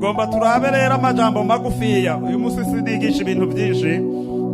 Tugomba turabe rero amajambo magufiya. Uyu munsi sinigisha ibintu byinshi.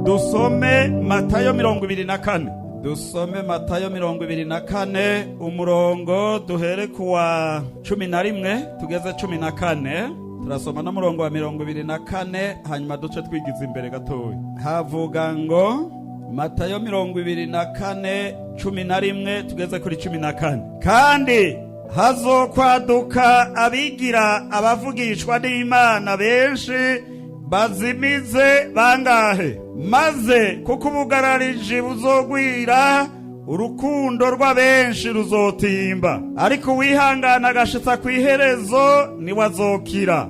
Dusome Matayo 24. Dusome Matayo 24, umurongo duhere kuwa 11 tugeze 14. Turasoma n'umurongo wa 24, hanyuma duce twigiza imbere gatoya. Havuga ngo Matayo 24, 11 tugeze kuri 14: Kandi hazokwaduka abigira abavugishwa n'Imana benshi, bazimize bangahe. Maze kuko ubugarariji buzogwira, urukundo rw'abenshi ruzotimba. Ariko uwihangana agashitsa ku iherezo niwe azokira.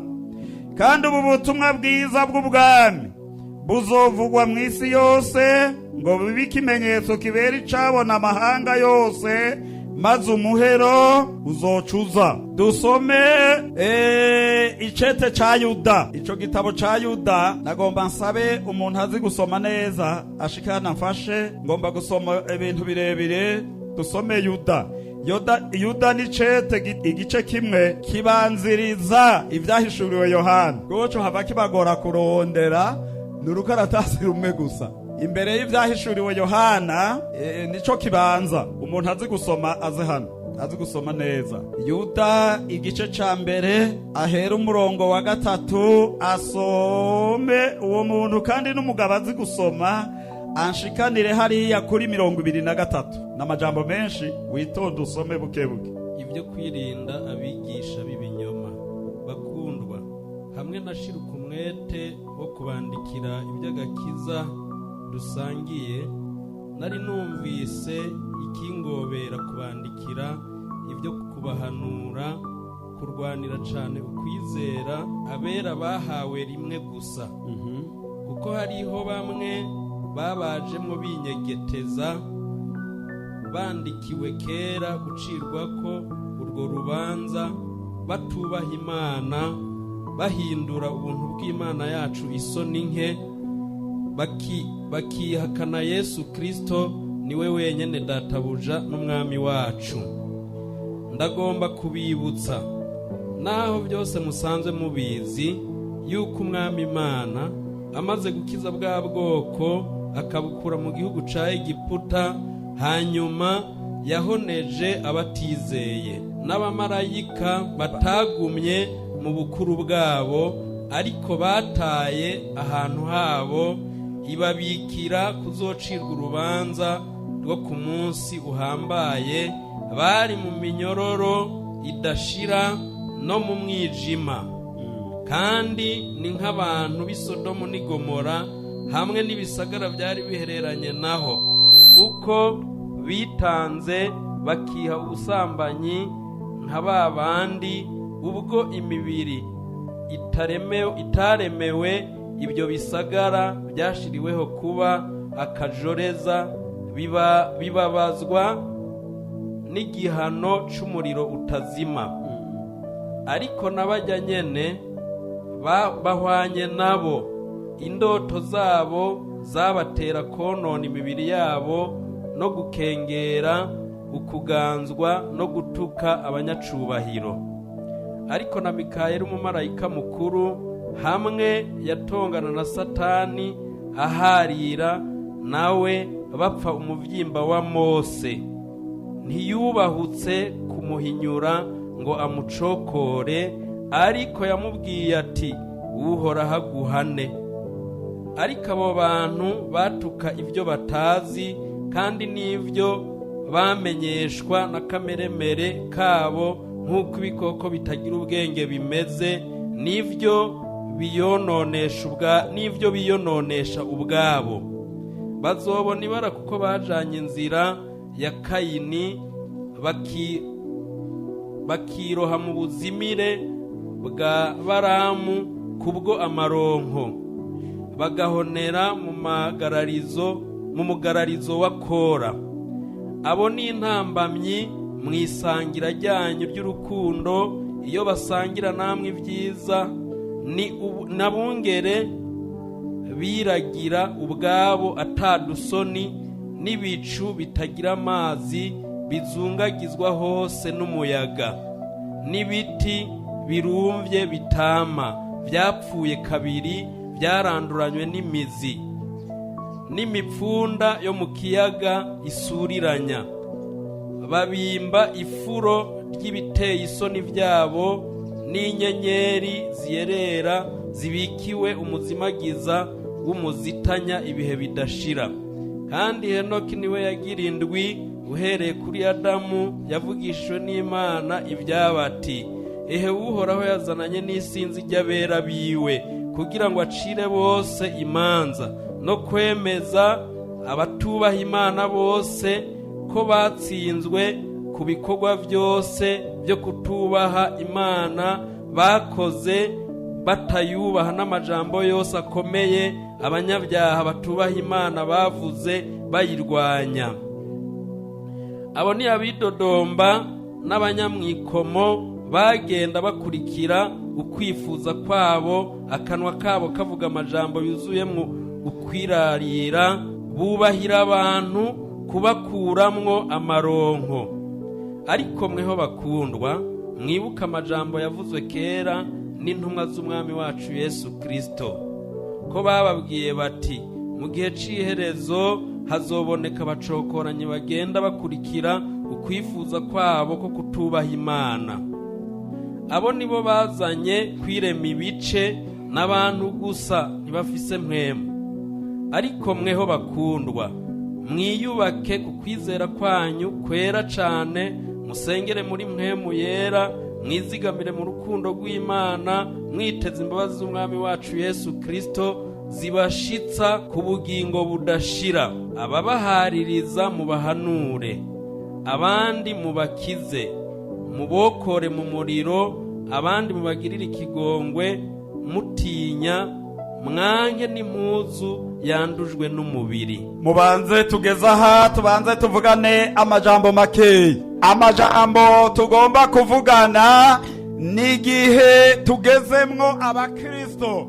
Kandi ubu butumwa bwiza bw'ubwami buzovugwa mu isi yose, ngo bibe ikimenyetso kibera icabona amahanga yose, maze umuhero uzocuza. Dusome icete ca Yuda, ico gitabo ca Yuda. Nagomba nsabe umuntu azi gusoma neza ashikana mfashe, ngomba gusoma ibintu birebire. Dusome Yuda. Yuda, Yuda ni cete igice kimwe kibanziriza ivyahishuriwe Yohana. Goco hava kibagora kurondera, ni urukaratasi rumwe gusa imbere y'ivyahishuriwe Yohana. Nico kibanza. Umuntu azi gusoma aze hano, azi gusoma neza. Yuda igice ca mbere, ahera umurongo wa 3 asome uwo muntu. Kandi n'umugabo azi gusoma anshikanire hariya kuri 23. N'amajambo menshi, witonde usome buke buke. Ibyo kwirinda abigisha b'ibinyoma. Bakundwa, hamwe na shiruka umwete wo kubandikira iby'agakiza dusangiye, nari numvise ikingobera kubandikira ibyo kubahanura kurwanira cyane ukwizera abera bahawe rimwe gusa, kuko hariho bamwe babajemwo binyegeteza, bandikiwe kera gucirwa ko urwo rubanza, batubaha Imana, bahindura ubuntu bw'Imana yacu isoni nke, bakihakana Yesu Kirisito, niwe wenyine Databuja n'Umwami wacu. Ndagomba kubibutsa, naho byose musanzwe mubizi, yuko Umwami Imana amaze gukiza bwa bwoko akabukura mu gihugu ca Egiputa, hanyuma yahoneje abatizeye n'abamarayika batagumye mu bukuru bwabo, ariko bataye ahantu habo, ibabikira kuzocirwa urubanza rwo ku munsi uhambaye, bari mu minyororo idashira no mu mwijima. Kandi ni nk'abantu b'i Sodomu n'i Gomora hamwe n'ibisagara byari bihereranye naho, kuko bitanze bakiha ubusambanyi nka ba bandi, ubwo imibiri itaremewe ibyo bisagara byashiriweho kuba akajoreza, bibabazwa n'igihano c'umuriro utazima. Ariko n'abajya nyene bahwanye nabo, indoto zabo zabatera konona imibiri yabo no gukengera ukuganzwa no gutuka abanyacubahiro. Ariko na Mikayeli umumarayika mukuru, hamwe yatongana na Satani aharira nawe bapfa umuvyimba wa Mose, ntiyubahutse kumuhinyura ngo amucokore, ariko yamubwiye ati: "Uhoraho aguhane." Ariko abo bantu batuka ibyo batazi, kandi n'ibyo bamenyeshwa na kameremere kabo, nk'uko ibikoko bitagira ubwenge bimeze, n'ibyo biyononesha ubwa n'ibyo biyononesha ubwabo, bazobona ibara, kuko bajanye inzira ya Kayini, bakiroha mu buzimire bwa Baramu kubwo amaronko, bagahonera mu magararizo, mu mugararizo wa Kora. Abo ni intambamyi mu isangira ryanyu ry'urukundo iyo basangira namwe ibyiza. Ni n'abungere biragira ubwabo atadusoni, n'ibicu bitagira amazi bizungagizwa hose n'umuyaga, n'ibiti. birumvye bitama byapfuye kabiri, byaranduranywe n'imizi, n'imipfunda yo mu kiyaga isuriranya. Babimba ifuro ry'ibiteye isoni byabo, n'inyenyeri ziyerera zibikiwe umuzimagiza w'umuzitanya ibihe bidashira. Kandi Henoki niwe yagira indwi uhereye kuri Adamu, yavugishijwe n'Imana ibyaba ati: "Ehe, Uhoraho yazananye n'isinzi ry'abera biwe, kugira ngo acire bose imanza no kwemeza abatubaha Imana bose ko batsinzwe ku bikorwa byose byo kutubaha Imana bakoze batayubaha, n'amajambo yose akomeye abanyabyaha batubaha Imana bavuze bayirwanya." Abo ni abidodomba n'abanyamwikomo, bagenda bakurikira ukwifuza kwabo, akanwa kabo kavuga amajambo yuzuyemo ukwirarira, bubahira abantu kubakuramwo amaronko. Ariko mweho bakundwa, mwibuke amajambo yavuzwe kera n'intumwa z'Umwami wacu Yesu Kristo, ko bababwiye bati: "Mu gihe c'iherezo hazoboneka abacokoranyi bagenda bakurikira ukwifuza kwabo ko kutubaha Imana." Abo nibo bazanye kwirema ibice n'abantu gusa, ntibafise mpwemu. Ariko mweho bakundwa, mwiyubake ku kwizera kwanyu kwera cane, musengere muri Mpwemu Yera, mwizigamire mu rukundo rw'Imana, mwiteze imbabazi z'Umwami wacu Yesu Kristo zibashitsa ku bugingo budashira. Ababahaririza mubahanure, abandi mubakize, mubokore mu muriro, abandi mubagirire ikigongwe mutinya, mwanke n'impuzu yandujwe n'umubiri. Mubanze tugeze aha, tubanze tuvugane amajambo makeya. Amajambo tugomba kuvugana ni igihe tugezemwo abakristo,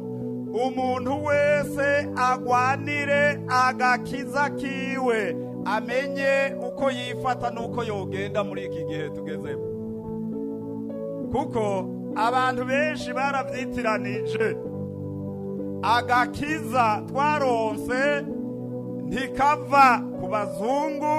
umuntu wese agwanire agakiza kiwe, amenye uko yifata n'uko yogenda muri iki gihe tugezemo, kuko abantu benshi barabyitiranije. Agakiza twaronse ntikava ku bazungu,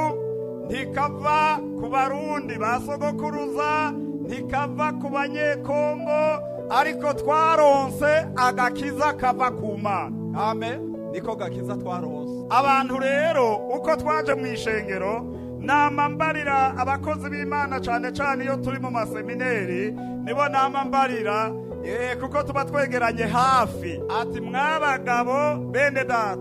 ntikava ku Barundi ba sogokuruza, ntikava ku Banyekongo, ariko twaronse agakiza kava ku Mana. Amen. Niko gakiza twaronse. Abantu rero uko twaje mu ishengero, nama mbarira abakozi b'Imana, cane cane iyo turi mu masemineri, nibo nama mbarira, kuko tuba twegeranye hafi, ati: "Mwabagabo bene data,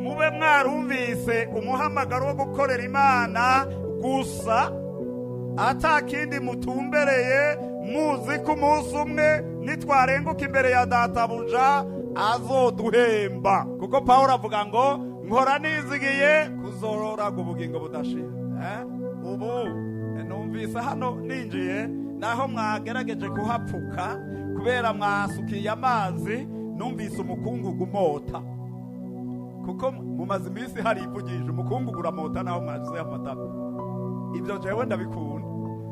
mube mwarumvise umuhamagaro wo gukorera Imana gusa, ata kindi mutumbereye, muzi ko umunsi umwe nitwarenguka imbere ya databuja azoduhemba." Kuko Pawulo avuga ngo: "Nkora nizigiye kuzororaga ubugingo budashira." Ubu numvise hano ninjiye, naho mwagerageje kuhapfuka kubera mwasukiye amazi, numvise umukungugu umota, kuko mumaze iminsi hari ivugije umukungugu uramota naho mwashizeho amatapi. Ibyo jewe ndabikunda,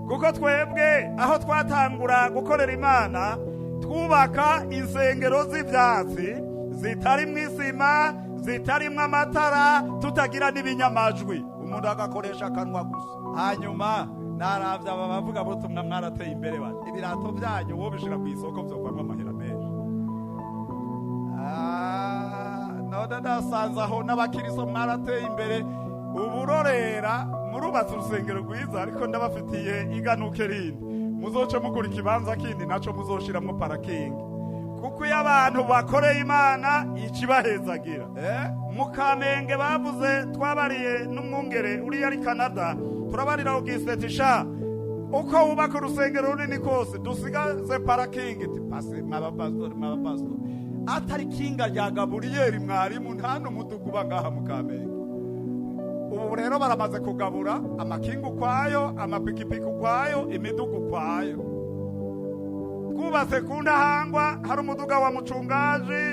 kuko twebwe aho twatangura gukorera Imana, twubaka insengero z'ibyatsi zitarimwo isima, zitarimwo amatara, tutagira n'ibinyamajwi, umuntu agakoresha akanwa gusa. Hanyuma naravye aba bavuga butumwa, mwarateye imbere bati ibirato byanyu wobishira ku isoko vyovamwo amahera menshi. None nasanze aho n'abakiriso mwarateye imbere, uburorera murubatse urusengero rwiza. Ariko ndabafitiye iganuke rindi: muzoce mugura ikibanza kindi naco muzoshiramwo parking, kuko iyo abantu bakoreye Imana ikibahezagira. Mu Kamenge bavuze, twabariye n'umwungere uriya ari Canada, turabarira Augustin sha uko wubaka urusengero runini kose dusigaze parking. Pasi mw'abapasitori, mw'abapasitori, atari kinga rya Gaburiyeri mwarimu, nta n'umuduga uba ngaha mu Kamenge. Ubu rero baramaze kugabura amakinga ukwayo, amapikipiki ukwayo, imiduga ukwayo. Twubatse ku Ntahangwa, hari umuduga wa mucungaji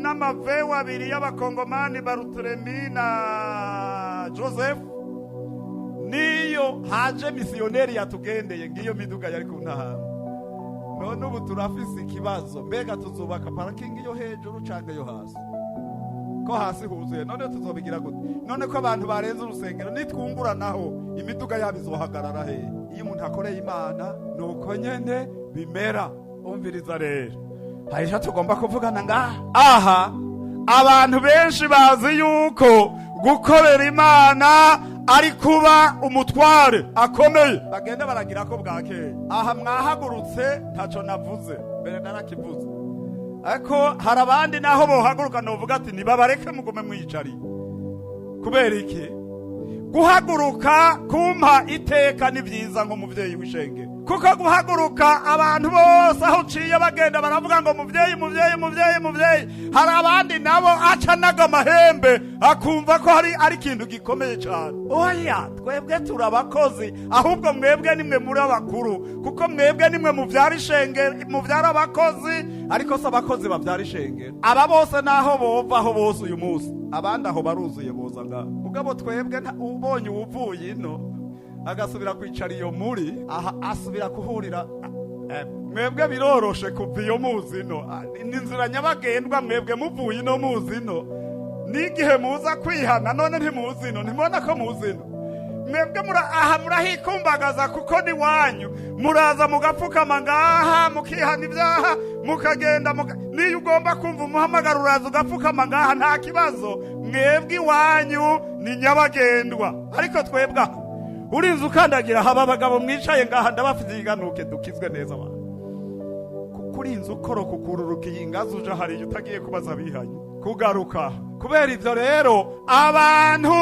n'amavewo abiri y'abakongomani, Baruteremi na Joseph. Niyo haje misiyoneri yatugendeye, ngiyo miduga yari ku Ntahangwa. None ubu turafise ikibazo, mbega tuzubaka parking yo hejuru canke yo hasi? Ko hasi huzuye, none tuzobigira gute? None ko abantu barenze urusengero, nitwunguranaho imiduga yabo izohagarara hehe? Iyo umuntu akoreye Imana nuko nyene bimera. Umviriza rero, hari icyo tugomba kuvugana ngaha. Aha abantu benshi bazi yuko gukorera Imana ari kuba umutware akomeye, bagenda baragira ko bwakeye. Aha mwahagurutse, ntaco navuze mbere, narakivuze, ariko hari abandi naho bohaguruka novuga ati nibabareke mugume mwiyicariye. Kubera iki? Guhaguruka kumpa iteka ni byiza nk'umuvyeyi w'ishengero, kuko guhaguruka abantu bose aho uciye bagenda baravuga ngo muvyeyi, muvyeyi, muvyeyi, muvyeyi. Hari abandi nabo aca naga amahembe, akumva ko hari ari ikintu gikomeye cyane. Oya, twebwe turi abakozi, ahubwo mwebwe nimwe muri abakuru, kuko mwebwe nimwe muvyara ishengero, muvyara abakozi. Ariko si abakozi bavyara ishengero. Aba bose naho bova aho bose uyu munsi, abandi aho baruzuye, boza ngaha. Mugabo twebwe ubonye uwuvuye ino agasubira kwicara iyo muri aha, asubira kuhurira. Mwebwe biroroshe kuva iyo muzi ino. Ni inzira nyabagendwa. Mwebwe muvuye ino muzi ino, n'igihe muza kwihana, none ntimuzi ino, ntimubona ko muzi ino. Mwebwe aha murahikumbagaza kuko ni wanyu. Muraza mugapfukama ngaha, mukihana ibyaha, mukagenda. Niyo ugomba kumva umuhamagaro, uraza ugapfukama ngaha, nta kibazo. Mwebwe iwanyu ni nyabagendwa, ariko twebwe aho urinze ukandagira haba abagabo mwicaye ngaha, ndabafite inganuke dukizwe neza abantu, kuko urinze ukoroka ukururuka iyi ngazi uja hariya, utagiye kubaza abihanye kugaruka. Kubera ivyo rero abantu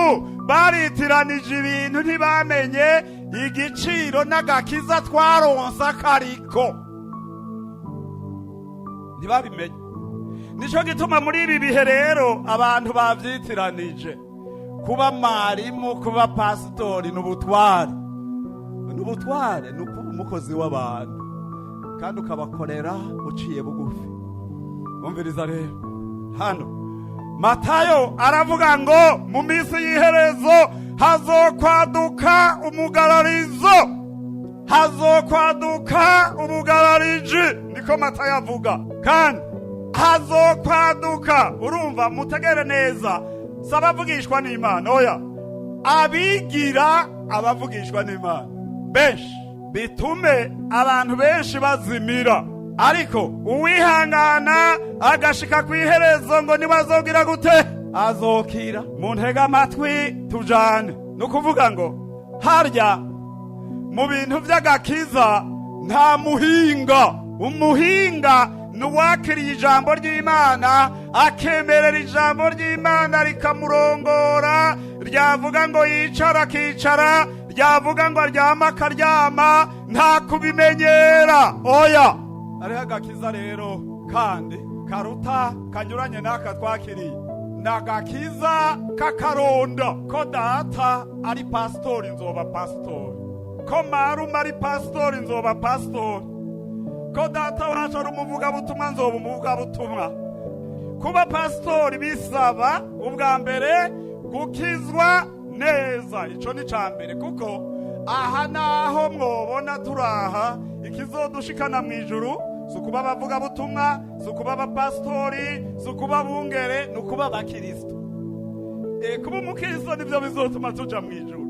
baritiranije ibintu, ntibamenye igiciro n'agakiza twaronsa kariko, ntibabimenye. Nico gituma muri ibi bihe rero abantu bavyitiranije. Kuba mwarimu, kuba pasitori ni ubutware? Ni ubutware ni ukuba umukozi w'abantu kandi ukabakorera uciye bugufi. Umviriza rero, hano Matayo aravuga ngo mu minsi y'iherezo hazokwaduka umugararizo, hazokwaduka ubugarariji, niko Matayo avuga. Kandi hazokwaduka, urumva, mutegere neza, si abavugishwa n'Imana, oya, abigira abavugishwa n'Imana benshi, bitume abantu benshi bazimira. Ariko uwihangana agashika ku iherezo ngo nibazogira gute? Azokira. Mu ntega amatwi tujane. Ni ukuvuga ngo harya mu bintu by'agakiza nta muhinga. Umuhinga ni uwakiriye ijambo ry'Imana, akemerera ijambo ry'Imana rikamurongora. Ryavuga ngo yicara akicara, ryavuga ngo aryama akaryama, nta kubimenyera, oya. Hariho agakiza rero kandi karuta, kanyuranye n'aka twakiriye, ni agakiza k'akaronda. Ko data ari pasitori nzoba pasitori, ko marume ari pasitori nzoba pasitori, ko data wacu ari umuvugabutumwa nzoba umuvugabutumwa. Kuba pasitori bisaba ubwa mbere gukizwa neza, ico ni ca mbere, kuko aha naho mwobona turaha, ikizodushikana mu ijuru si ukuba abavugabutumwa, si ukuba abapasitori, si ukuba abungere, ni ukuba abakristo. Kuba umukristo nivyo bizotuma tuja mu ijuru.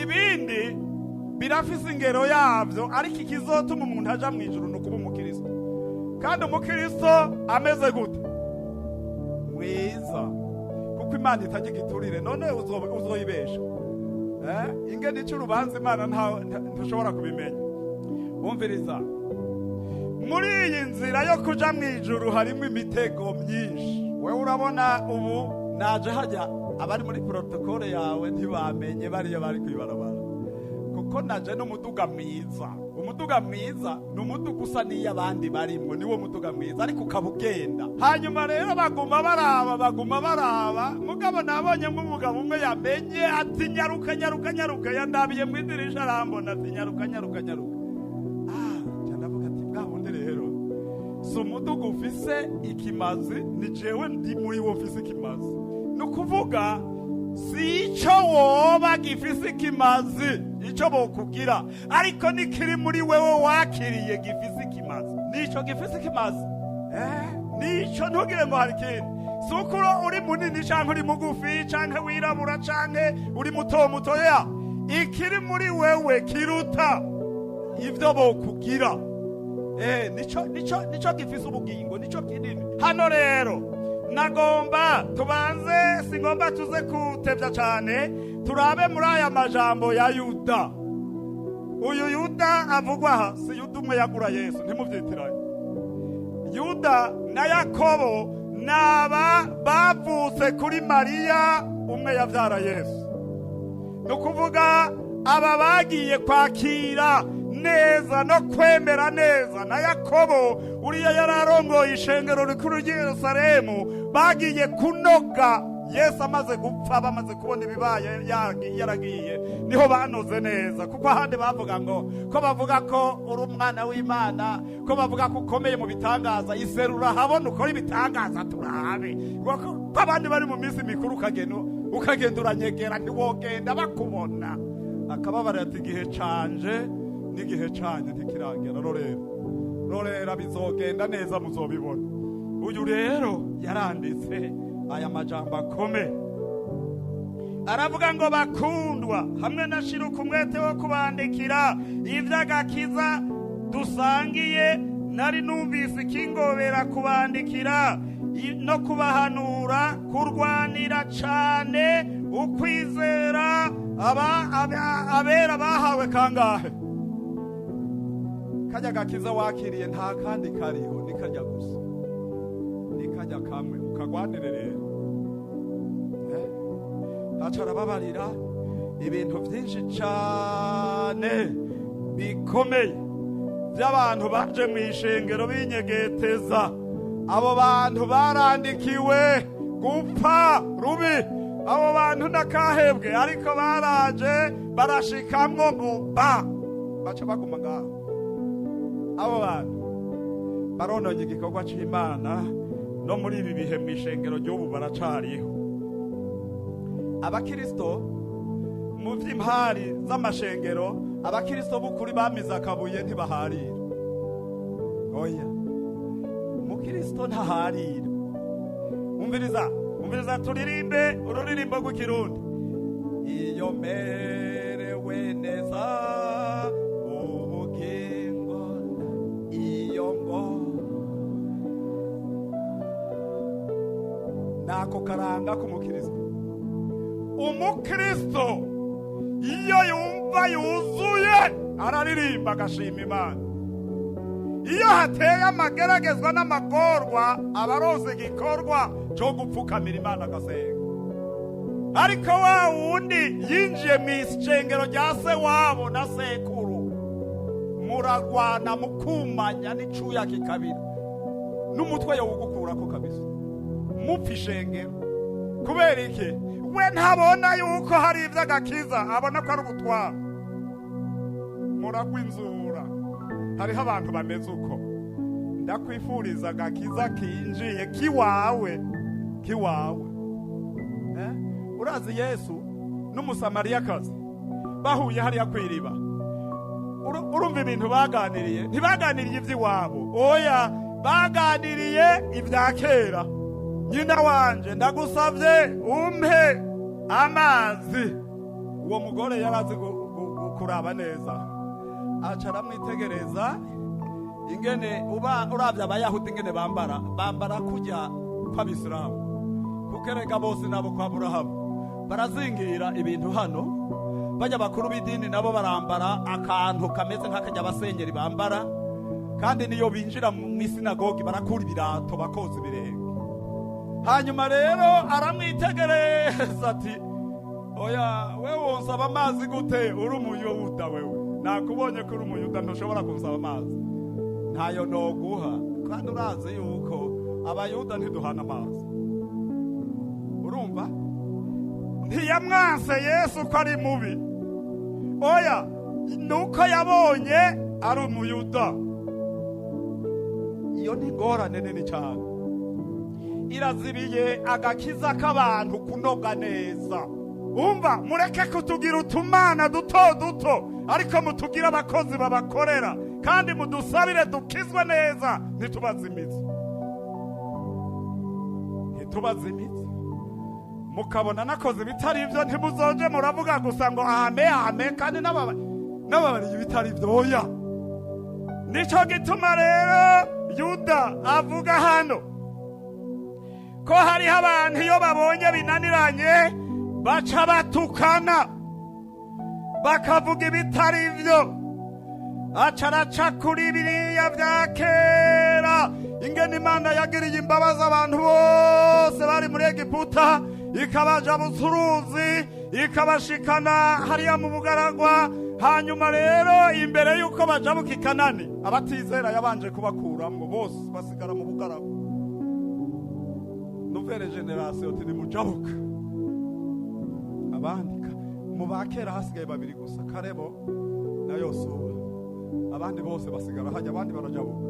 Ibindi birafise ingero yavyo, ariko ikizotuma umuntu aja mu ijuru ni ukuba umukristo. Kandi umukristo ameze gute? Mwiza, kuko Imana itajya igiturire. None uzoyibesha ingene ica urubanza Imana ntushobora kubimenya. Umviriza, muri iyi nzira yo kuja mu ijuru harimo imitego myinshi. Wewe urabona ubu naje hajya, abari muri protocole yawe ntibamenye bariya bari kwibarabara, kuko naje n'umuduga mwiza. Umuduga mwiza ni umuduga usa n'iyo abandi barimwo, niwo muduga mwiza, ariko ukaba ugenda. Hanyuma rero baguma baraba, baguma baraba, mugabo nabonye nk'umugabo umwe yamenye ati nyaruka, nyaruka, nyaruka. Yandabiye mu idirisha arambona, ati nyaruka, nyaruka, nyaruka. Nca ndavuga ati bwa bundi rero si umuduga ufise ikimazi, ni jewe ndi muri wo ufise ikimazi. Ni ukuvuga si ico woba gifise ikimazi, ico bokugira, ariko nikiri muri wewe wakiriye gifise ikimazi. Nico gifise ikimazi. Nico, ntugire ngo hari ikindi. Si uko uri munini canke uri mugufi canke wirabura canke uri muto muto ya ikiri muri wewe kiruta ivyo bokugira. Nico gifise ubugingo, nico kinini. Hano rero nagomba tubanze, singomba tuze kutevya cane, turabe muri aya majambo ya Yuda. Uyu Yuda avugwa aha si Yuda umwe yagura Yesu, ntimuvyitiranye. Yuda na Yakobo naba bavutse kuri Mariya umwe yavyara Yesu. Ni ukuvuga aba bagiye kwakira neza no kwemera neza na Yakobo uriya yari arongoye ishengero rikuru ry'i Yerusalemu, bagiye kunoga Yesu amaze gupfa, bamaze kubona ibibaye yaragiye, niho banoze neza. Kuko ahandi bavuga ngo ko bavuga ko uri umwana w'Imana, ko bavuga ko ukomeye mu bitangaza, iserura habona ukora ibitangaza turabe. Ko abandi bari mu minsi mikuru ukagenda uranyegera, ntiwogenda bakubona. Akababara ati igihe canje n'igihe canyu ntikiragera. Rorera bizogenda neza, muzobibona. Uyu rero yaranditse aya majambo akomeye, aravuga ngo: "Bakundwa, hamwe na shiruka umwete wo kubandikira ivy'agakiza dusangiye, nari numvise ikingobera kubandikira no kubahanura kurwanira cane ukwizera abera bahawe." Kangahe? Kajya gakiza wakiriye nta kandi kariho, ni kajya gusa, ni kajya kamwe, ukagwanire rero. Aca arababarira ibintu byinshi cane bikomeye by'abantu baje mu ishengero binyegeteza. Abo bantu barandikiwe gupfa rubi. Abo bantu nakahebwe, ariko baraje barashikamwo ngo ba baca baguma ngaho. Abo bantu barononye igikorwa c'Imana. No muri ibi bihe mu ishengero ry'ubu baracariho. Abakristo mu vy'impari z'amashengero, abakristo b'ukuri bamize akabuye, ntibaharira. Oya, umukristo ntaharira. Umviriza, umviriza, turirimbe ururirimbo rw'ikirundi: "Iyo merewe neza ubugingo, iyo ngo nako karanga k'umukristo." Umukristo iyo yumva yuzuye araririmba, agashima Imana. Iyo hateye amageragezwa n'amagorwa, aba aronse igikorwa cyo gupfukamira Imana, agasenga. Ariko wa wundi yinjiye mu ishengero rya se wabo na sekuru, murarwana mukumanya n'icuya kikabira, n'umutwe yawugukurako kabisa, mupfa ishengero. Kubera iki? We ntabona yuko hari iby'agakiza, abona ko ari ubutwara. Muragwa inzura. Hariho abantu bameze uko. Ndakwifuriza agakiza kinjiye kiwawe, kiwawe. Urazi Yesu n'Umusamariyakazi bahuye hariya kw'iriba, urumva ibintu baganiriye? Ntibaganiriye iby'iwabo, oya, baganiriye ibya kera. "Nyina wanje, ndagusabye umpe amazi." Uwo mugore yarazi kuraba neza, aca aramwitegereza ingene uba uravye Abayahudi ingene bambara, bambara kujya kw'Abisilamu, kuko erega bose nabo kwa Burahamu, barazingira ibintu hano. Bajya bakuru b'idini nabo barambara akantu kameze nk'akajya abasenyeri bambara, kandi niyo binjira mu isinagogi barakura ibirato bakoza ibirenge. Hanyuma rero aramwitegereza ati: "Oya, wewe wonsaba amazi gute uri Umuyuda? Wewe nakubonye ko uri Umuyuda, ntushobora kunsaba amazi, ntayo noguha, kandi urazi yuko Abayuda ntiduhana amazi." Urumva, ntiyamwanse Yesu ko ari mubi, oya, nuko yabonye ari Umuyuda. Iyo ni ingorane nini cyane, irazibiye agakiza k'abantu kunoga neza. Umva, mureke kutugira utumana duto duto, ariko mutugire abakozi babakorera. Kandi mudusabire dukizwe neza, ntitubazimize, ntitubazimize. Mukabona nakoze ibitari ibyo, ntimuzoje muravuga gusa ngo ame ame, kandi n'ababariye ibitari ibyo. Oya, nico gituma rero Yuda avuga hano ko hariho abantu iyo babonye binaniranye baca batukana, bakavuga ibitari byo. Aca araca kuri biriya bya kera, ingene Imana yagiriye imbabazi abantu bose bari muri Egiputa, ikabaja busuruzi, ikabashikana hariya mu bugaragwa. Hanyuma rero imbere y'uko bajabuka i Kanani, abatizera yabanje kubakuramwo bose, basigara mu bugaragwa. Nouvelle génération tinimujabuka. Abandi mu bakera hasigaye babiri gusa, Karebo na Yosuwa. Abandi bose basigara hajya, abandi barajabuka.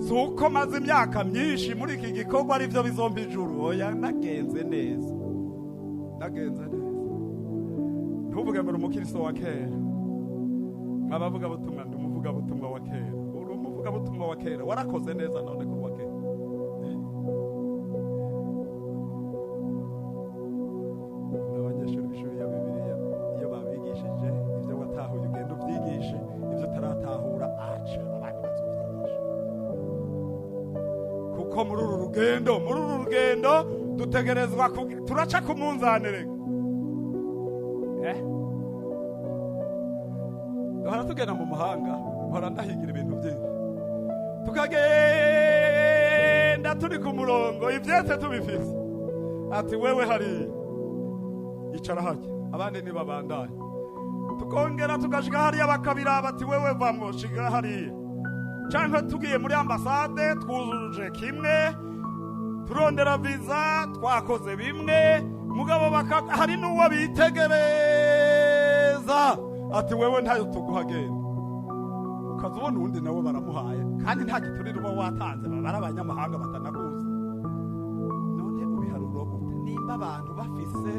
Si uko maze imyaka myinshi muri iki gikorwa arivyo bizomba ijuru. Oya, nagenze neza, nagenze neza. Ntuvuge ngo uri umukristo wa kera. Abavuga butumwa, ndi umuvuga butumwa wa kera. Uri umuvuga butumwa wa kera, warakoze neza. None kuri wa kera, n'abanyeshuri b'ishuri ya Bibiliya, iyo babigishije ibyo watahuye, ugenda ubyigishe. Ibyo utaratahura, aca abandi bazobyigisha. Kuko muri uru rugendo dutegerezwa turaca ku munzani reka. Duhora tugenda mu mahanga, mpora ndahigira ibintu byinshi, tukagenda turi ku murongo, ivyese tubifise. Ati: "Wewe hariya icara harya, abandi ntibabandanye." Tukongera tugashika hariya, bakabiraba, ati: "Wewe vamwo, shiga hariya." Canke tugiye muri ambasade, twujuje kimwe, turondera viza, twakoze bimwe, mugabo hari n'uwo bitegereza, ati: "Wewe ntayo tuguha, genda." Ukaza ubona uwundi nawe baramuhaye, kandi nta giturire uba watanze, baba ari abanyamahanga batanakuzi. None ubiharuro gute nimba abantu bafise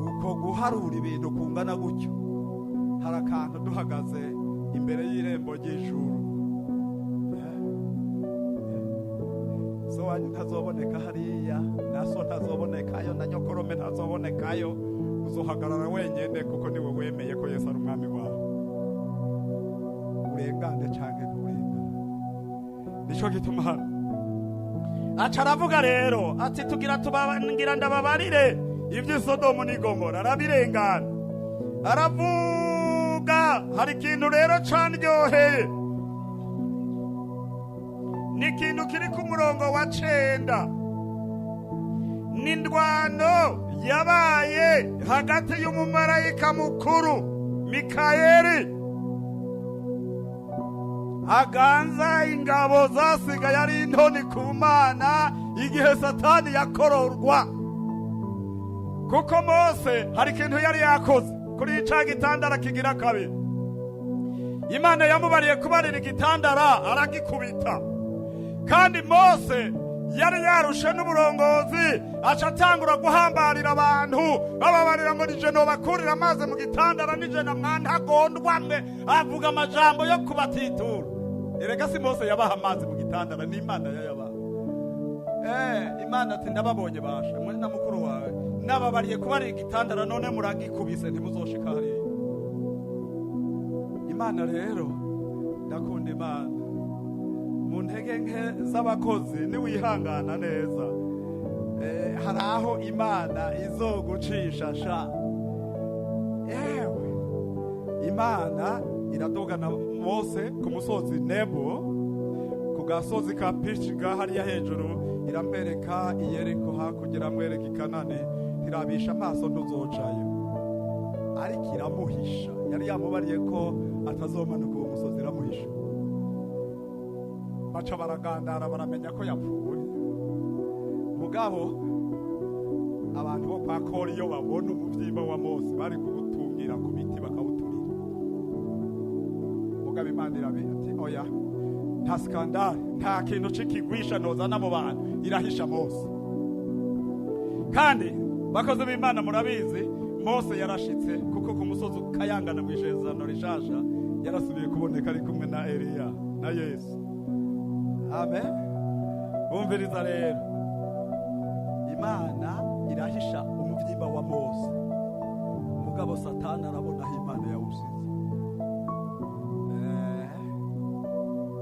uko guharura ibintu kungana gutyo? Hari akantu duhagaze imbere y'irembo ry'ijuru, so wanyu ntazoboneka hariya, na so ntazobonekayo, na nyokorome ntazobonekayo. Uzohagarara wenyene, kuko niwe wemeye ko Yesu ari umwami wawe. Urengane canke nturengane? Nico gituma hano aca aravuga rero ati: "Tugira tubangira ndababarire ivy'i Sodomu n'i Gomora." Arabirengana, aravuga. Hari ikintu rero candyoheye, ni ikintu kiri ku murongo wa 9. N'indwano yabaye hagati y'umumarayika mukuru Mikayeli aganza ingabo zasigaye ari intoni ku Mana igihe Satani yakororwa. Kuko Mose hari ikintu yari yakoze kuri ca gitandara kigira kabiri. Imana yamubariye kubarira igitandara, aragikubita. Kandi Mose yari yarushe n'uburongozi, aca atangura guhambarira abantu, bababarira ngo: "Nije nobakurira amazi mu gitandara, nije na mwantagondwa mwe." Avuga amajambo yo kubatitura. Erega si Mose yabaha amazi mu gitandara, ni Imana yayabaha. Imana ati: "Ndababonye basha mwe na mukuru wawe, nababariye kubarira igitandara, none muragikubise, ntimuzoshika hariya." Imana rero, ndakunda Imana mu ntege nke z'abakozi. Niwihangana neza, hari aho Imana izogucisha sha. Ewe, Imana iradogana Mose ku musozi Nebo, ku gasozi ka Pishiga hariya hejuru, iramwereka Iyeriko hakurya, iramwereka Ikanani. Tirabisha amaso, ntuzocayo. Ariko iramuhisha, yari yamubariye ko atazomanuka uwo musozi. Iramuhisha, baca baragandara, baramenya ko yapfuye. Mugabo abantu bo kwa Kori, iyo babona umubyimba wa Mose, bari kuwutungira ku biti bakawuturira. Mugabo Imana irabi ati: "Oya, nta scandale, nta kintu c'ikigwisha nozana mu bantu." Irahisha Mose. Kandi bakozi b'Imana, murabizi, Mose yarashitse, kuko ku musozi ukayangana mw'Isezerano Rishasha. Yarasubiye kuboneka ari kumwe na Eliya na Yesu. Amen. Bumviriza rero, Imana irahisha umuvyimba wa Mose, mugabo Satani arabona aho Imana yawusize.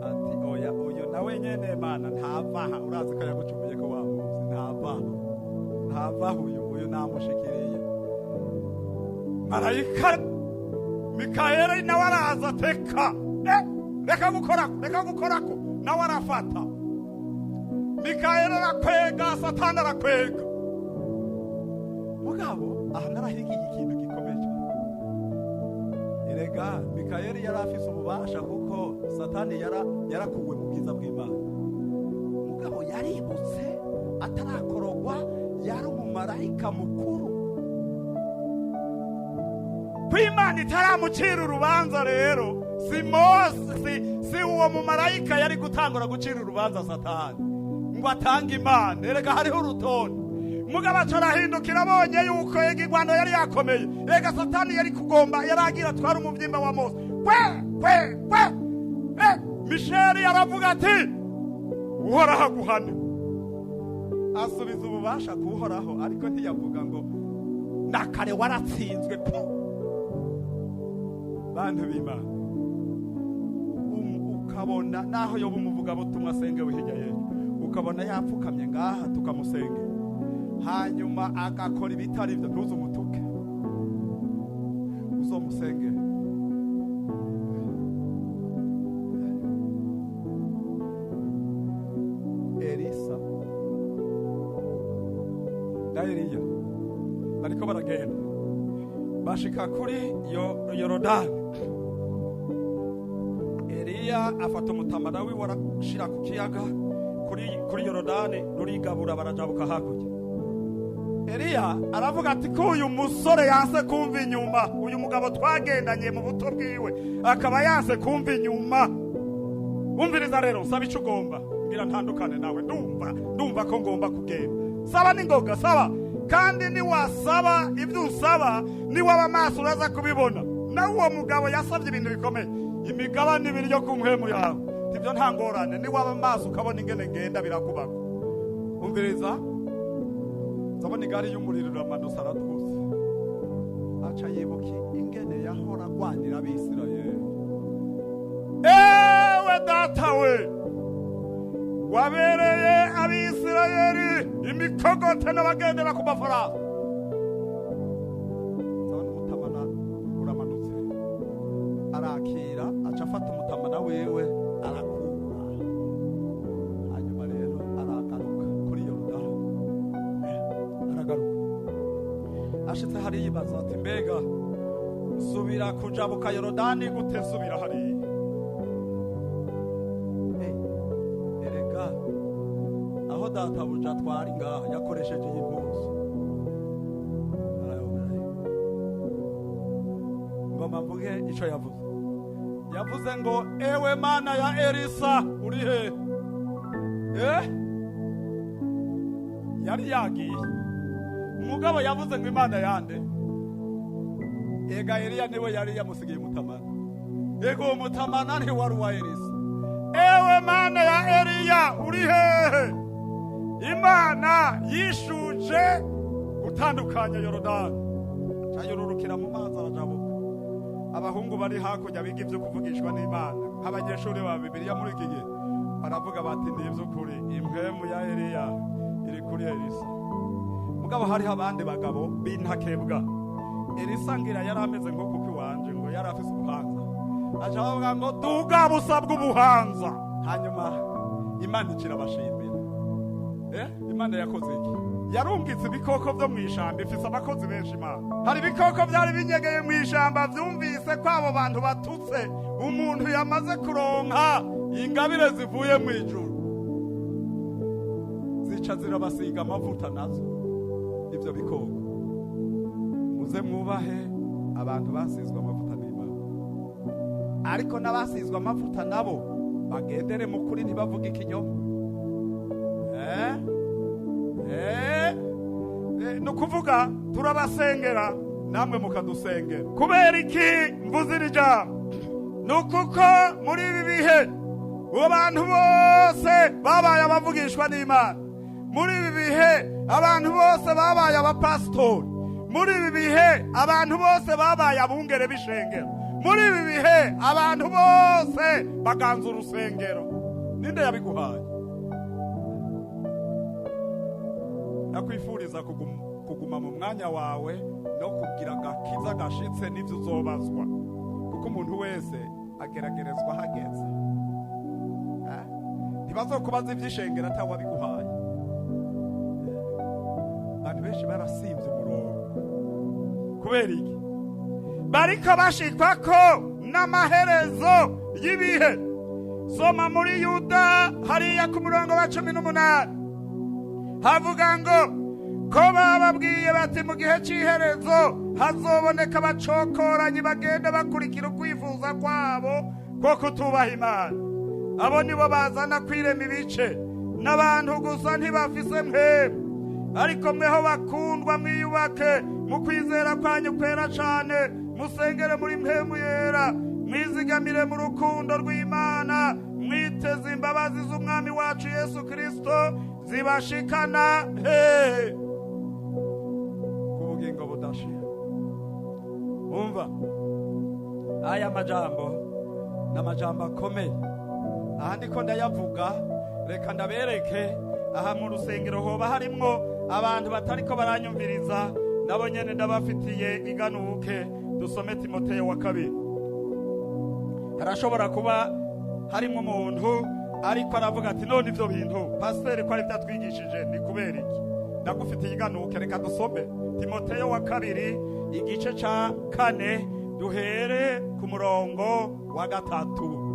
Ati oya, uyu nawe nyene Mana ntavaha, urazi ko yagucumuye ko wamuzi, ntavaha, ntavaha, uyu namushikiriye. Marayika Mikayeli nawe araza ateka, reka gukorako, reka gukorako, nawe arafata. Mikayeli arakwega, Satani arakwega. Mugabo aha narahigiye ikintu gikomeye cyane. Erega Mikayeli yari afise ububasha kuko Satani yarakuwe mu bwiza bw'Imana. Mugabo yaributse atarakorogwa, yari umumarayika mukuru. Kw'Imana itaramucira urubanza rero, si Mose, si uwo mumarayika yari gutangura gucira urubanza Satani ngo atange Imana. Erega hariho urutonde. Mugabo aca arahindukira abonye yuko igwano yari yakomeye. Erega Satani yari kugomba, yaragira atwara umuvyimba wa Mose. Kwe kwe kwe. Misheli aravuga ati Uhoraho aguhane. Asubiza ububasha ku Uhoraho, ariko ntiyavuga ngo nakare waratsinzwe. Bantu b'Imana, ukabona naho yoba umuvugabutumwa asengewe hirya y'ejo, ukabona yapfukamye ngaha tukamusengera, hanyuma agakora ibitari byo, ntuze umutuke, uzomusengere. Elisa na Eliya bariko baragenda bashika kuri Yorodani. Eliya afata umutamana wiwe arashira ku kiyaga kuri Yorodani, rurigabura barajabuka hakurya. Eliya aravuga ati ko uyu musore yanse kumva inyuma, uyu mugabo twagendanye mu buto bwiwe akaba yanse kumva inyuma. Umviriza rero, saba ico ugomba, ngira ntandukane nawe, ndumva ko ngomba kugenda. Saba ningoga, saba. Kandi niwasaba ibyo usaba, niwaba amaso uraza kubibona. Nawe uwo mugabo yasabye ibintu bikomeye, imigabane ibiri yo ku mpwemu yawe, ibyo nta ngorane, niwaba amaso ukabona ingene ngenda birakubaka. Umviriza, ndabona igare y'umuriro iramanutse aratwuse. Aca yibuka ingene yahora agwanira Abisirayeli. Ewe data we, wabereye Abisirayeli imikogote n'abagendera ku mafarasi. Ndabona umutamana uramanutse, arakira, aca afata umutamana wiwe arakura. Hanyuma rero aragaruka kuri Yorodani, aragaruka. Ashitse hariya yibaza ati mbega nsubira kujabuka Yorodani gute, nsubira hariya? Erega aho databuja twari ngaha yakoresheje iyi mpuzu. Ngomba mvuge ico yavuze. Yavuze ngo ewe Mana ya Elisa uri he? Yari yagiye. Umugabo yavuze ngo Imana yande? Ega Eliya niwe yari yamusigiye umutamana. Ego umutamana ntiwari uwa Elisa. Ewe Mana ya Eliya uri hehe? Imana yishuje gutandukanya Yorodani. Aca mu mazi arajabuka. Abahungu bari hakurya biga ivyo kuvugishwa n'Imana, nk'abanyeshuri ba Bibiliya muri iki gihe, baravuga bati ni ivy'ukuri impwemu ya Eliya iri kuri Elisa. Mugabo hariho abandi bagabo b'intakebwa. Elisa ngira yari ameze nko kuko iwanje ngo yari afise ubuhanza. Aca bavuga ngo duga busa bw'ubuhanza. Hanyuma Imana ikirabashimira. Imana yakoze iki? Yarungitse ibikoko byo mw'ishamba, ifise abakozi benshi Imana. Hari ibikoko byari binyegeye mw'ishamba vyumvise ko abo bantu batutse umuntu yamaze kuronka ingabire zivuye mw'ijuru. Zica zirabasiga amavuta nazo ivyo bikoko. Muze mwubahe abantu basizwe amavuta n'Imana. Ariko n'abasizwe amavuta nabo bagendere mu kuri, ntibavuge ikinyoma. Ni ukuvuga turabasengera namwe mukadusengera. Kubera iki mvuze iri jambo? Ni ukuko muri ibi bihe ubu bantu bose babaye abavugishwa n'Imana. Muri ibi bihe abantu bose babaye abapasitori. Muri ibi bihe abantu bose babaye abungere b'ishengero. Muri ibi bihe abantu bose baganza urusengero. Ninde yabiguhaye? Nakwifuriza kuguma mu mwanya wawe no kugira agakiza gashitse n'ivyo uzobazwa, kuko umuntu wese ageragerezwa hageze. Ntibazokubaza ivy'ishengero atawabiguhaye. Abantu benshi barasimvye umurongo kubera iki? Bariko bashikwa ko n'amaherezo y'ibihe. Soma muri Yuda hariya ku murongo wa 18, havuga ngo ko bababwiye bati mu gihe cy'iherezo hazoboneka abacokoranyi bagenda bakurikira ukwifuza kwabo ko kutubaha Imana. Abo nibo bazana kwirema ibice n'abantu gusa, ntibafise mwebwe. Ariko mweho bakundwa, mwiyubake mu kwizera kwanyu kwera cane, musengere muri mpemu yera, mwizigamire mu rukundo rw'Imana, mwiteze imbabazi z'Umwami wacu Yesu Kristo zibashikana hehe? Ku bugingo budashira. Umva aya majambo n'amajambo akomeye. Aha ndiko ndayavuga, reka ndabereke. Aha mu rusengero hoba harimwo abantu batariko baranyumviriza, nabo nyene ndabafitiye iganuke. Dusome Timoteyo wa kabiri. Harashobora kuba harimwo umuntu ariko aravuga ati none ivyo bintu pasiteri ko ari vyatwigishije ni kubera iki? Ndagufitiye iganuke, reka dusome Timoteyo wa kabiri igice ca 4, duhere ku murongo wa 3.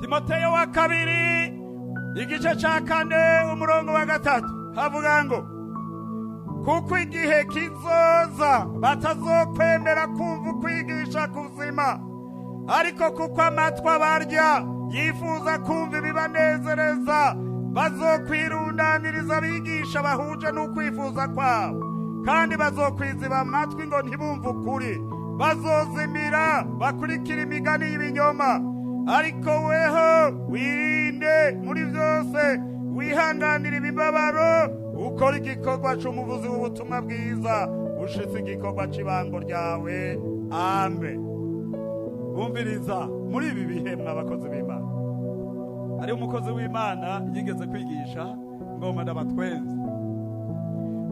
Timoteyo wa kabiri igice ca 4 umurongo wa 3 havuga ngo kuko igihe kizoza batazokwemera kumva ukwigisha kuzima, ariko kuko amatwi abarya yifuza kumva ibibanezereza, bazokwirundaniriza abigisha bahuje n'ukwifuza kwabo, kandi bazokwiziba amatwi ngo ntibumve ukuri, bazozimira bakurikira imigani y'ibinyoma. Ariko weho wirinde muri byose, wihanganira imibabaro, ukora igikorwa c'umuvuzi w'ubutumwa bwiza, ushitse igikorwa c'ibango ryawe. Amen. Bumviriza, muri ibi bihe mwabakozi b'Imana, hari umukozi w'Imana yigeze kwigisha ngoma ndabatwenze.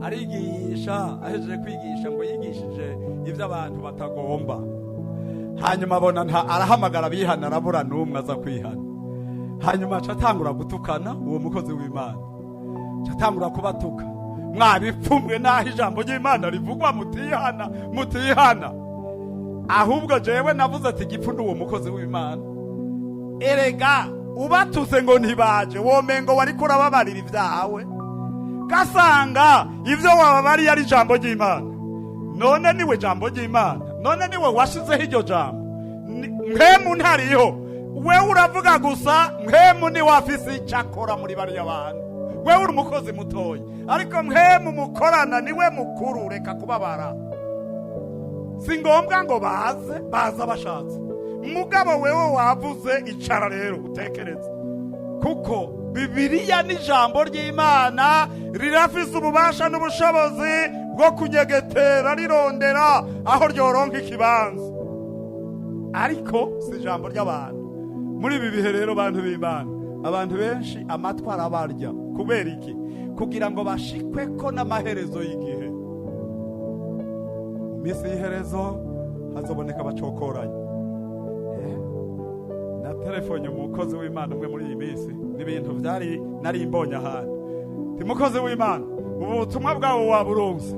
Arigisha, ahejeje kwigisha ngo yigishije ivyo abantu batagomba. Hanyuma abona arahamagara abihana, arabura n'umwe aza kwihana. Hanyuma aca atangura gutukana uwo mukozi w'Imana, aca atangura kubatuka, mwabipfumwe naho ijambo ry'Imana rivugwa mutihana, mutihana. Ahubwo jewe navuze ati gipfu n'uwo mukozi w'Imana. Erega ubatuse ngo ntibaje, womengo wariko urababarira ivyawe, gasanga ivyo wababariye ari ijambo ry'Imana. None niwe jambo ry'Imana? None niwe washizeho iryo jambo? Mpemu ntariho, wewe uravuga gusa. Mpemu ni wafise icyo akora muri bariya bantu. Wewe uri umukozi mutoyi, ariko mpemu mukorana niwe mukuru. Reka kubabara, si ngombwa ngo baze, baza bashatse. Mugabo wewe wavuze, icara rero utekereze, kuko Bibiliya n'ijambo ry'Imana rirafise ububasha n'ubushobozi bwo kunyegetera rirondera aho ryoronka ikibanza, ariko si ijambo ry'abantu. Muri ibi bihe rero, bantu b'Imana, abantu benshi amatwi arabarya. Kubera iki? Kugira ngo bashikwe ko n'amaherezo y'igihe. Mu minsi y'iherezo hazoboneka abacokoranye. Na telefone umukozi w'Imana umwe muri iyi minsi, n'ibintu vyari nari mbonye ahantu. Ti mukozi w'Imana, ubu butumwa bwawe waburonse?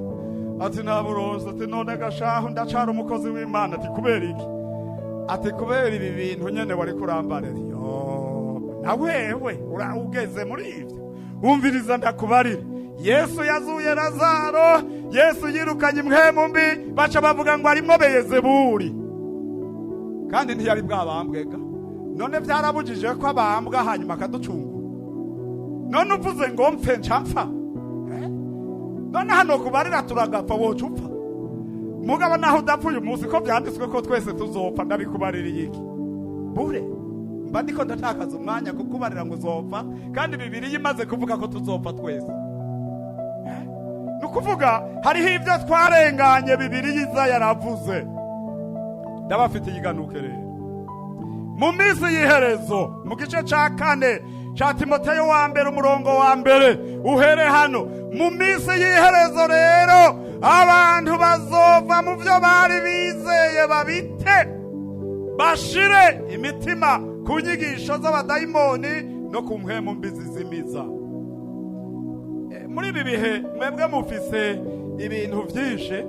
Ati naburonse. Ati none gashaho ndacara umukozi w'Imana. Ati kubera iki? Ati kubera ibi bintu nyene wari kurambarira. Yo, na wewe ugeze muri ivyo. Umviriza ndakubarira, Yesu yazuye Lazaro, Yesu yirukanye impwemu mbi, baca bavuga ngo arimwo Beyezebuli, kandi ntiyari bwabambwega. None vyarabujije ko abambwa hanyuma akaducungura? None uvuze ngo mpfe nca mpfa? None hano kubarira turagapfa, woca upfa? Mugabo naho udapfa uyu munsi, ko byanditswe ko twese tuzopfa, ndabikubaririye iki? Bure mba ndiko ndatakaza umwanya kukubarira ngo uzopfa, kandi Bibiliya imaze kuvuga ko tuzopfa twese. Ni ukuvuga hariho ibyo twarenganye Bibiliya iza yaravuze. Ndabafitiye iganuke rero mu minsi y'iherezo. Mu gice ca 4 ca Timoteyo wa mbere, umurongo wa 1, uhere hano: mu minsi y'iherezo rero abantu bazova mu byo bari bizeye babite, bashire imitima ku nyigisho z'abadayimoni no ku mpwemu mbi zizimiza. Muri ibi bihe mwebwe mufise ibintu byinshi.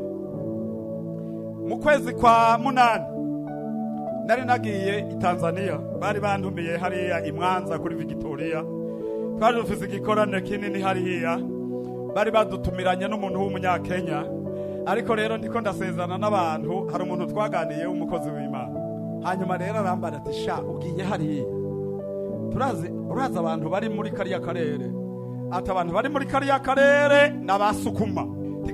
Mu kwezi kwa 8 nari nagiye i Tanzania, bari bantumiye hariya i Mwanza kuri Victoria. Twari dufise igikorane kinini hariya, bari badutumiranye n'umuntu w'umunyakenya. Ariko rero ndiko ndasezerana n'abantu, hari umuntu twaganiye w'umukozi w'Imana. Hanyuma rero arambara ati: "Sha, ugiye hariya, turazi, urazi abantu bari muri kariya karere." Ati: "Abantu bari muri kariya karere n'abasukuma."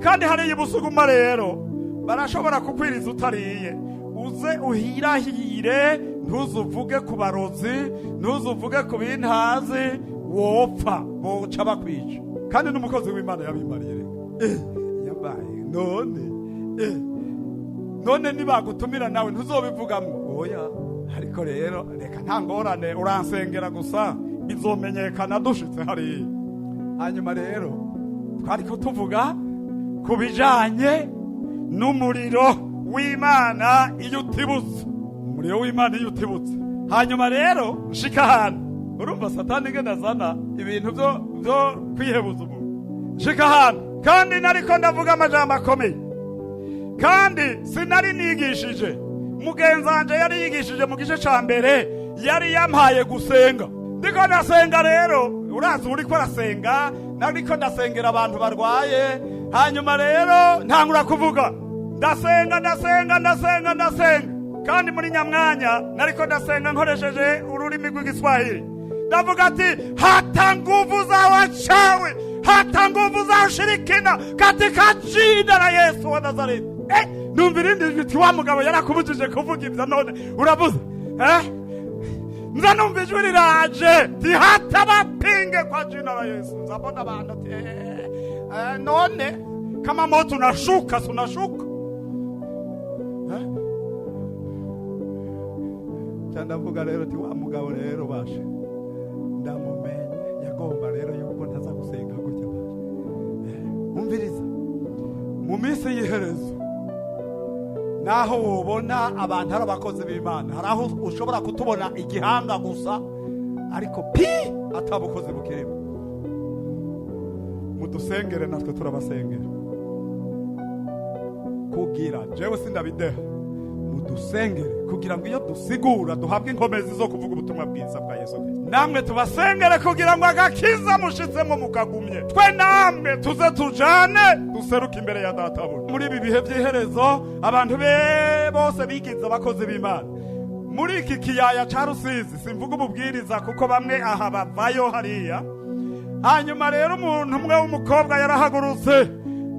Kandi hariya ibusuguma rero barashobora kukwiriza utariye. Uze uhirahire, ntuzuvuge ku barozi, ntuzuvuge ku bintazi, wopfa boca bakwica. Kandi n'umukozi w'Imana yabimbariye. Reka yabaye none, none nibagutumira nawe ntuzobivugamwo? Oya. Ariko rero reka, nta ngorane, uransengera gusa, bizomenyekana dushitse hariya. Hanyuma rero twariko tuvuga ku bijanye n'umuriro w'Imana iyo utibutse, umuriro w'Imana iyo utibutse. Hanyuma rero nshika ahantu, urumva Satani ingene azana ibintu byo kwihebuza umuntu. Nshika ahantu kandi nariko ndavuga amajambo akomeye, kandi sinari nigishije. Mugenzi wanje yari yigishije mu gice ca mbere, yari yampaye gusenga. Ndiko ndasenga rero, urazi uriko arasenga, nariko ndasengera abantu barwaye. Hanyuma rero ntangura kuvuga, ndasenga, ndasenga, ndasenga, ndasenga. Kandi muri nyamwanya nariko ndasenga nkoresheje ururimi rw'Igiswahili. Ndavuga ati: "Hata nguvu za wachawi, hata nguvu za ushirikina, katika jina la Yesu wa Nazareti." Numva irindi jwi iti: "Wa mugabo yarakubujije kuvuga ibyo, none uravuze." Nza numva ijwi riraje ti: "Hata bapinge kwa jina la Yesu." Nzabona abantu ati: "None kama moto unashuka, si unashuka?" Ca ndavuga rero ati: "Wa mugabo rero bashe ndamumenye, yagomba rero yuko ntaza gusenga gutya bashe." Umviriza, mu minsi y'iherezo naho wobona abantu ari abakozi b'Imana, hari aho ushobora kutubona igihanga gusa, ariko pi atabukozi bukirimo. Mudusengere, natwe turabasengera. Kugira jewe sindabideha, mudusengere kugira ngo iyo dusigura duhabwe inkomezi zo kuvuga ubutumwa bwiza bwa Yesu Kristo. Namwe tubasengere kugira ngo agakiza mushitsemo mukagumye, twe namwe tuze tujane duseruke imbere ya Databuja. Muri ibi bihe by'iherezo abantu be bose bigize abakozi b'Imana. Muri iki kiyaya ca Rusizi, simvuga ububwiriza kuko bamwe aha bavayo hariya. Hanyuma rero umuntu umwe w'umukobwa yarahagurutse: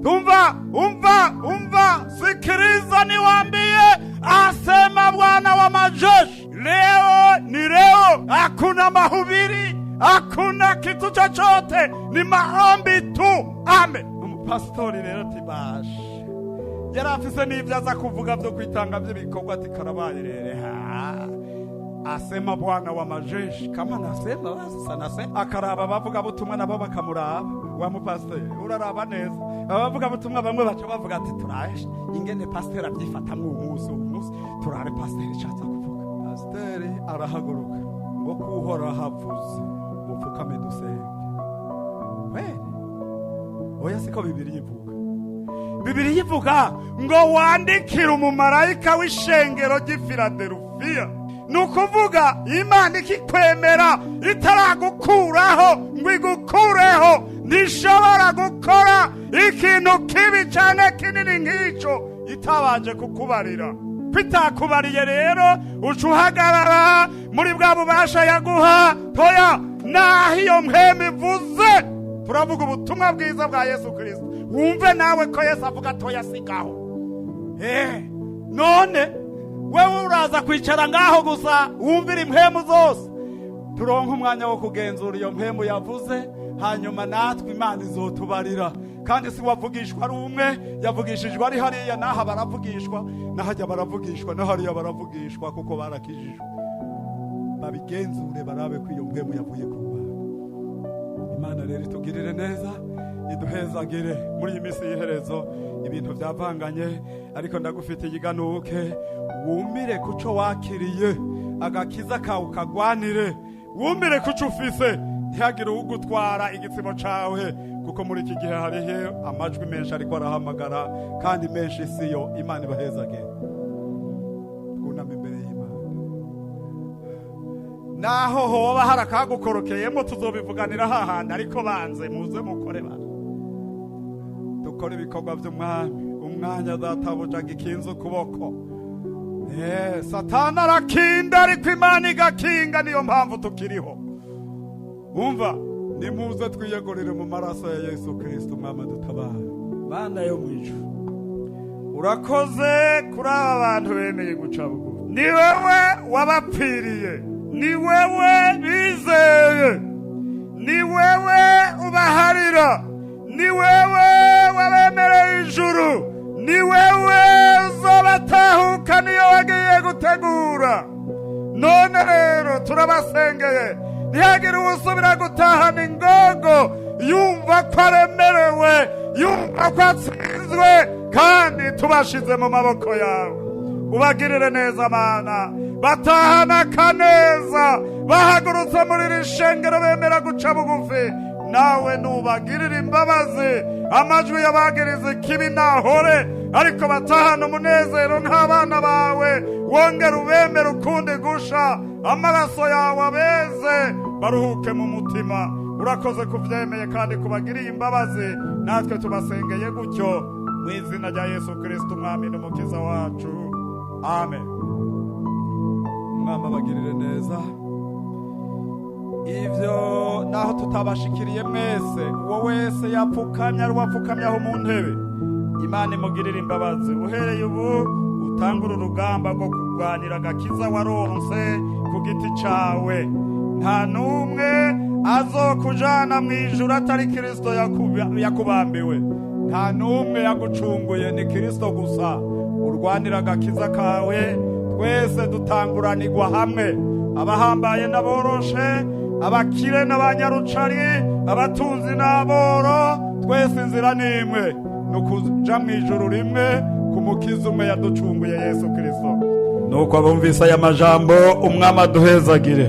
"Umva, umva, umva, sikiliza niwaambie, asema Bwana wa majeshi, leo ni leo, hakuna mahubiri, hakuna kitu chochote, ni maombi tu. Amen." Umupasitori rero ati: "Bashe yari afise n'ibyo aza kuvuga byo kwitanga by'ibikorwa." Ati: "Karabaye rere ha, asema Bwana wa majeshi, kama nasema basi sanasema." Akaraba abavuga butumwa, nabo bakamuraba. Wa mupasiteri uraraba neza abavuga butumwa, bamwe baca bavuga ati: "Turaje ingene pasiteri abyifatamwo uyu munsi, uyu munsi turare pasiteri ishatse kuvuga." Pasiteri arahaguruka ngo: "Kuhoraho avuze, mupfukame dusenge." Kweli? Oya, siko Bibiliya ivuga. Bibiliya ivuga ngo wandikire umumarayika w'ishengero ry'i Filadelufiya. Ni ukuvuga Imana ikikwemera, itaragukuraho ngo igukureho, ntishobora gukora ikintu kibi cyane kinini nk'icyo itabanje kukubarira. Kwitakubariye rero, uca uhagarara muri bwa bubasha yaguha. Toya, naho iyo mpemu ivuze, turavuga ubutumwa bwiza bwa Yesu Kirisito. Wumve nawe ko Yesu avuga: "Toya, sigaho." None wewe uraza kwicara ngaho gusa wumvira impwemu zose? Turonke umwanya wo kugenzura iyo mpwemu yavuze, hanyuma natwe Imana izotubarira. Kandi si wavugishwa ari umwe, yavugishijwe ari hariya, n'aha baravugishwa, n'ahajya baravugishwa, no hariya baravugishwa, kuko barakijijwe. Babigenzure, barabe ko iyo mpwemu yavuye ku Mana. Imana rero itugirire neza, iduhezagire muri iyi minsi y'iherezo. Ibintu byavanganye, ariko ndagufitiye iganuke. Wumire kuco wakiriye, agakiza kawe ukagwanire, wumire kuco ufise, ntihagire uwugutwara igitsimo cawe, kuko muri iki gihe hariho amajwi menshi ariko arahamagara, kandi menshi siyo. Imana ibahezagire. Twuname imbere y'Imana. Naho hoba hari akagukorokeyemo, tuzobivuganira hahandi, ariko banze muze mukore, ba dukore ibikorwa by'umwami. Umwanya databuja gikinze ukuboko. Satani arakinda, ariko Imana igakinga, niyo mpamvu tukiriho. Umva, nimuze twiyegurire mu maraso ya Yesu Kristo, umwami dutabare. Mana yo mu ijuru, urakoze kuri aba bantu bemeye guca bugufi. Ni wewe wabapfiriye, ni wewe bizeye, ni wewe ubaharira, ni wewe wabemereye ijuru, ni wewe uzobatahuka, niyo wagiye gutegura. None rero turabasengeye, ntihagire uwusubira gutahana ingogo yumva ko aremerewe, yumva ko atsinzwe, kandi tubashize mu maboko yawe. Ubagirire neza, Mana. Batahana akaneza, bahagurutse muri iri shengero bemera guca bugufi. Nawe nubagirire imbabazi, amajwi y'abagiriza ikibi nahore, ariko batahana umunezero nk'abana bawe. Wongere ubemere ukundi gusha, amaraso yawe abeze, baruhuke mu mutima. Urakoze kubyemeye kandi kubagiriye imbabazi. Natwe tubasengeye gutyo mu izina rya Yesu Kristo, umwami n'umukiza wacu, amen. Umwami abagirire neza. Ibyo naho tutabashikiriye mwese, uwo wese yapfukamye, ari uwapfukamye aho mu ntebe, Imana imugirire imbabazi. Uhereye ubu utangura urugamba rwo kurwanira agakiza waronse ku giti cawe. Nta n'umwe azokujana mu ijuru atari Kristo yakubambiwe. Nta n'umwe yagucunguye, ni Kristo gusa. Urwanira agakiza kawe. Twese dutanguranirwa hamwe, abahambaye n'aboroshe, abakire n'abanyarucari, abatunzi n'aboro, twese inzira ni imwe, ni ukuja mu ijuru rimwe ku mukiza umwe yaducunguye, Yesu Kristo. Nuko abumvise aya majambo, umwami aduhezagire.